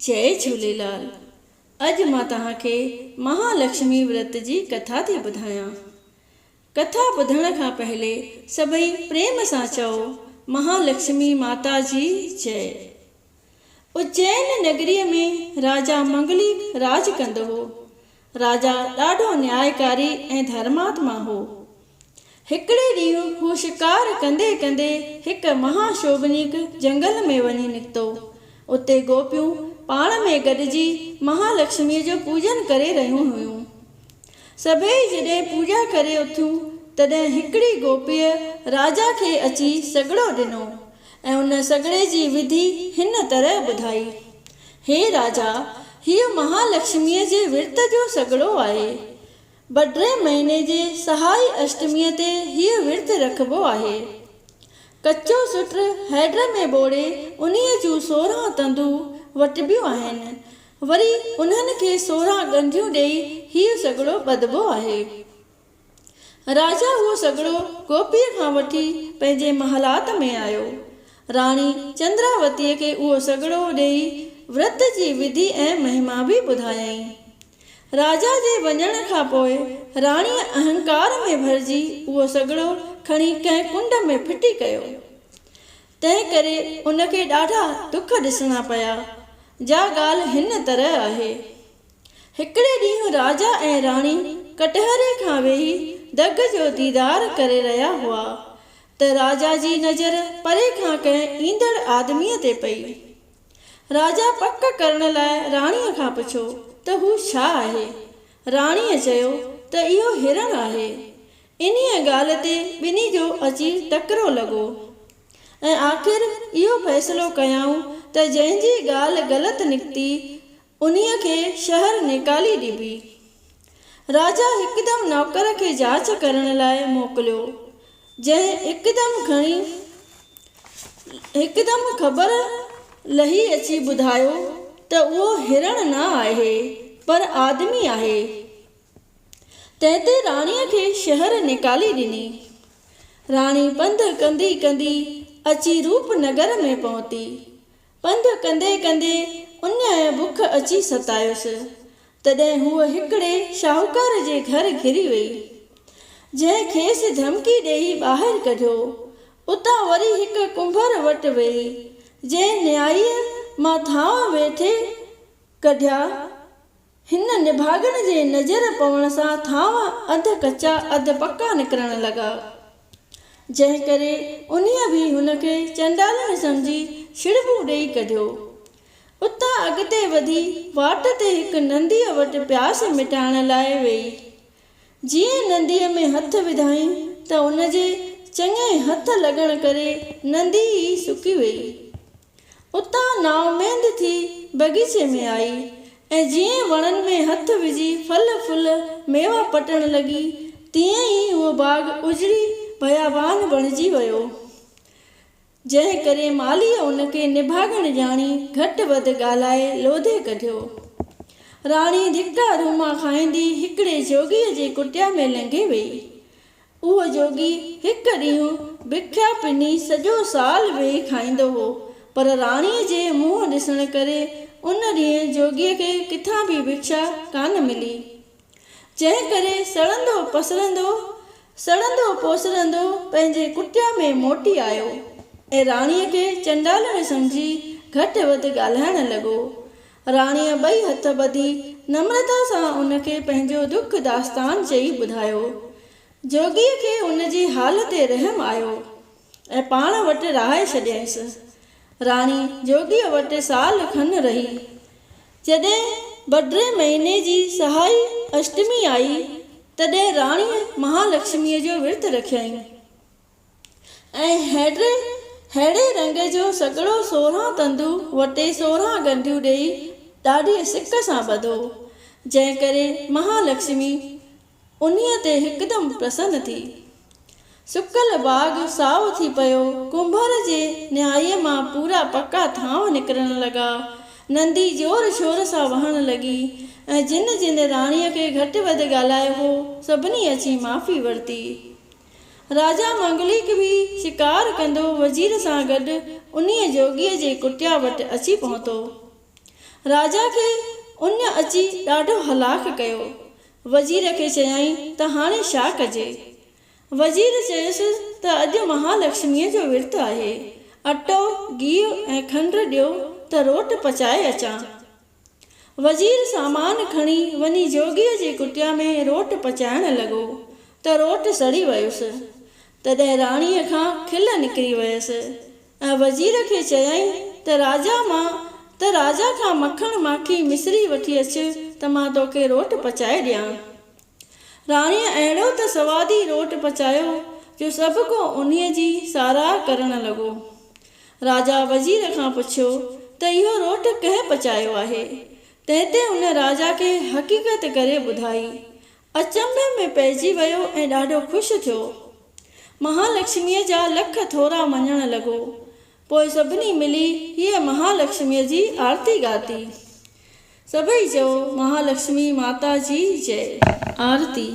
جئي جهوليلال اڄ مان توهان کي مها لڪشمي ورت جي ڪٿا ٿي ٻڌايان. ڪٿا ٻڌڻ کان پهلي سڀئي پريم سان چئو مها لڪشمي ماتا جي جئي. اجين نگريء ۾ راجا منگليڪ راڄ ڪندو هو. راجا ڏاڍو نيائڪاري ۽ ڌرماتما هو. هڪڙي ڏينهن هو شڪار ڪندي ڪندي هڪ مها شوڀنيڪ جنگل ۾ وڃي نڪتو. اتي گوپيون پاڻ ۾ گڏجي مها لڪشميء جو پوڄن ڪري رهيون هيون. سڀيئي جڏهن پوڄا ڪري اٿيون، تڏهن هڪڙي گوپيء راجا کي اچي سڳڙو ڏنو ۽ ان سڳڙي جي وڌي هن طرح ٻڌائي، هي راجا! هيء مها لڪشميء جي ورت جو سڳڙو آهي. بڊري مهيني جي سهائي اشٽميء تي هيء ورت رکبو آهي. ڪچو سٽ هيڊ ۾ ٻوڙي انهيء جون 16 تندون وٽبيون آهن. وري انهن کي 16 ڳنڍيون ڏيئي هيء سڳڙو ٻڌبو آهي. راجا اهو سڳڙو گوپيء کان وٺي پنهنجي محلات ۾ آيو. راڻي چندراوتيء کي اهو سڳڙو ڏيئي ورت جي وڌي ۽ مهما به ٻڌايائين. راجا جي وڃڻ کان پوء راڻيء اهنڪار ۾ ڀرجي اهو سڳڙو کڻي ڪنهن ڪنڊ ۾ ڦٽي ڪيو. تنهن ڪري ان کي ڏاڍا دک ڏسڻا پيا، جا ڳالهه هن طرح آهي. هڪڙي ڏينهن راجا ۽ راڻي ڪٽهري کان ويهي دڳ جو ديدار ڪري رهيا هئا ته راجا جي نظر پري کان ڪنهن ايندڙ آدميء تي پئي. راجا پڪ ڪرڻ لاء راڻيء کان پڇيو ته هو ڇا آهي؟ راڻيء چيو ته اهو هرڻ آهي. انهيء ڳالهه تي ٻنهي جو اچي ٽڪرو لڳو ۽ آخر اهو فيصلو ڪيائون ته جنهن جي ڳالهه غلط نڪتي، انهيء کي شهر نيڪالي ڏبي. راجا هڪدم نوڪر کي جاچ ڪرڻ لاء موڪليو. جنهن هڪدم کڻي هڪدم خبر لهي اچي ٻڌايو ته اهو هرڻ نه آهي پر آدمي آهي. تنهن تي راڻيء کي شهر نيڪالي ڏني. راڻي پنڌ ڪندي ڪندي اچي روپ نگر ۾ پهتي. پنڌ ڪندي ڪندي اڃ ۽ بک اچي ستايس. تڏهن هوء هڪڙي شاهوڪار جي گهر گهري ويئي، جنهن کيس ڌمڪي ڏيئي ٻاهر ڪڍيو. اتان وري هڪ ڪنڀر وٽ ويئي، جنهن نيائيء مان ٿانء ويٺي ڪڍيا. هن نڀاڳن جي نظر پوڻ سان ٿانء اڌ ڪچا اڌ پڪا نڪرڻ لڳا، جنهن ڪري انهيء به هن کي چنڊالڻ سمجهي ڇڙٻون ڏيئي ڪڍيو. اتان اڳتي وڌي واٽ تي هڪ ننديء وٽ پياس مٽائڻ لاء ويئي. جيئن ننديء ۾ هٿ وڌائين ته ان جي چڱي هٿ لڳڻ ڪري نندي ئي سڪي ويئي. اتان نااميد ٿي بغيچي ۾ آئي ۽ جيئن وڻن ۾ هٿ وجهي ڦل ڦل ميوا پٽڻ لڳي، تيئن ئي اهو باغ اجڙي بيابان بڻجي ويو، جنهن ڪري مالهيء ان کي نڀاڳڻ ڄاڻي گهٽ وڌ ڳالهائي لوڌي ڪڍيو. راڻي ڌڪا ڌوما کائيندي هڪڙي جوڳيء جي ڪٽيا ۾ لنگهي ويئي. اهو جوڳي هڪ ڏينهن بکيا پني سڄو سال ويهي کائيندو هو، پر راڻيء جي منهن ڏسڻ ڪري ان ڏينهن جوڳيء کي ڪٿان به بکشا ڪانه ملي. جنهن ڪري سڙندو پسرندو، سڙندو پوسرندو پنهنجي ڪٽيا ۾ موٽي آيو ۽ راڻيء کي چنڊالڻ سمجهي گهٽ وڌ ڳالهائڻ لڳو. راڻيء ٻئي هٿ ٻڌي نمرتا سان ان کي پنهنجو دک داستان چئي ٻڌايو. جوڳيء کي ان جي حال تي رحم آيو ۽ پاڻ وٽ رهائي ڇڏيائينس. راڻي جوڳيء وٽ سال کن رهي. جڏهن بڊري مهيني جي سهائي اشٽمي آئي، تڏهن راڻيء مهالڪشميء جو ورت رکيائين. ۽ هيڊري ههڙي رنگ جو سڳڙو 16 تندون وٽي 16 ڳنڍيون ڏيئي ڏاڍيء سڪ سان ٻڌو، جنهن ڪري مها لڪشمي انهيء تي هڪدم پرسن ٿي. سڪل باغ سائو ٿي پيو، ڪنڀر جي نهائيء مان پورا پڪا ٿانو نڪرڻ لڳا، ندي زور شور سان وهڻ لڳي ۽ جن جن راڻيء کي گهٽ وڌ ڳالهايو هو، سڀني اچي معافي ورتي. راجا منگليڪ به شڪار ڪندو وزير سان گڏ انهيء جوڳيء جي ڪٽيا وٽ اچي پهتو. راجا کي اڃ اچي ڏاڍو هلاک ڪيو. وزير کي چيائين ته هاڻي ڇا ڪجي؟ وزير چيس ته اڄ مهالڪشميء جو ورت آهي، اٽو، گيهه ۽ کنڊ ڏيو ته روٽ پچائي اچان. وزير سامان کڻي وڃي جوڳيء جي ڪٽيا ۾ روٽ پچائڻ لڳو ته روٽ سڙي ويس. تڏهن راڻيء کان کل نڪري ويس ۽ وزير کي چيائين ته راجا مان ته راجا کان مکڻ ماکي مصري وٺي اچ ته مان توکي روٽ پچائي ڏيان. راڻيء اهڙو ته سوادي روٽ پچايو جو سڀ ڪو انهيء جي ساراهه ڪرڻ لڳو. راجا وزير کان پڇيو ته اهو روٽ ڪنهن پچايو آهي؟ تنهن تي ان راجا کي حقيقت ڪري ٻڌائي. اچنڀي ۾ پئجي ويو ۽ ڏاڍو خوش ٿيو. مهالڪشميء جا لک ٿورا مڃڻ لڳو. پوء سڀني ملي هيء مهالڪشميء جي آرتي ڳاتي. سڀئي چئو، مهالڪشمي ماتا جي جئه. آرتي،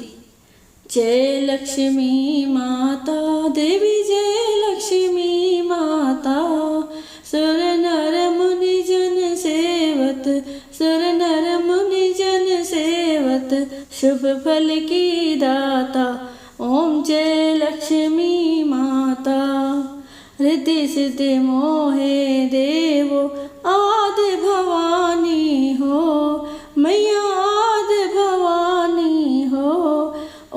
جئه لڪشمي ماتا ديوي جئه لڪشمي ماتا، سر نر مني جن سيوت، سر نر مني جن سيوت، شڀ ڦل ڪي داتا، اوم جئه لڪشمي ماتا. رڌي سڌي موهي ديوو، آد ڀواني هو، ميا آد ڀواني هو،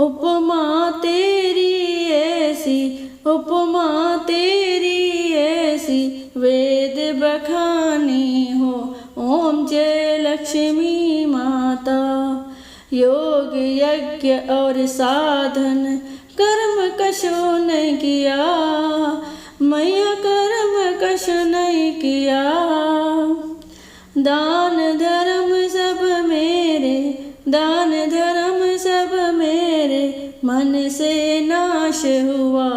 اپما تيري ايسي، اپما تيري ايسي، ويد بکاني هو، اوم جئه لڪشمي ماتا. يوگ يگيا اور ساڌن، ڪرم ڪشو نهين ڪيا، ميا ڪرم ڪشو نهين ڪيا. دان ڌرم سڀ ميري، دان ڌرم سڀ ميري، من سي ناش هئا،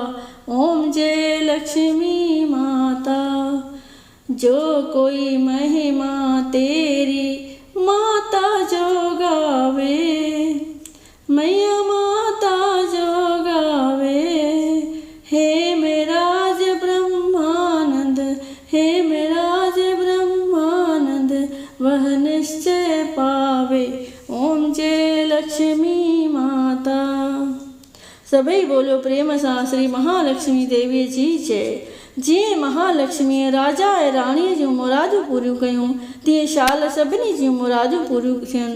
اوم جئه لڪشمي ماتا. جو ڪوئي مهما تيري، ماتا جو گاوي، ميا ماتا جو گاوي. هي ميراج برهمانند، هي ميراج برهمانند، وه نشچي پاوي، اوم جئه لڪشمي ماتا. سڀئي ٻوليو پريم سان شري مهالڪشمي ديويء جي جئه. جيئن مهالڪشميء راجا ۽ راڻيء جون مرادون پوريون ڪيون، تيئن شال سڀني جون مرادون پوريون ٿين.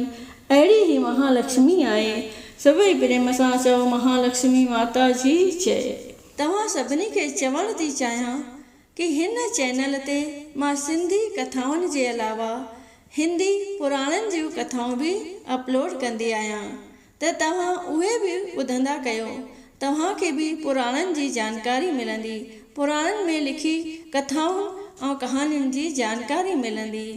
اهڙي هي مهالڪشمي آهي. سڀئي پريم سان چئو مهالڪشمي ماتا جي جئه. توهان سڀني کي چوڻ ٿي چاهيان ڪي هن چينل تي مان سنڌي ڪٿائن جي علاوه هندي پراڻن جون ڪٿائون به اپلوڊ ڪندي آهيان ته توهان اهي به ٻڌندا ڪيو توهان کي به پراڻن جي جانڪاري ملندي پراڻن ۾ لکي ڪٿائن ۽ ڪهاڻين جي جانڪاري ملندي.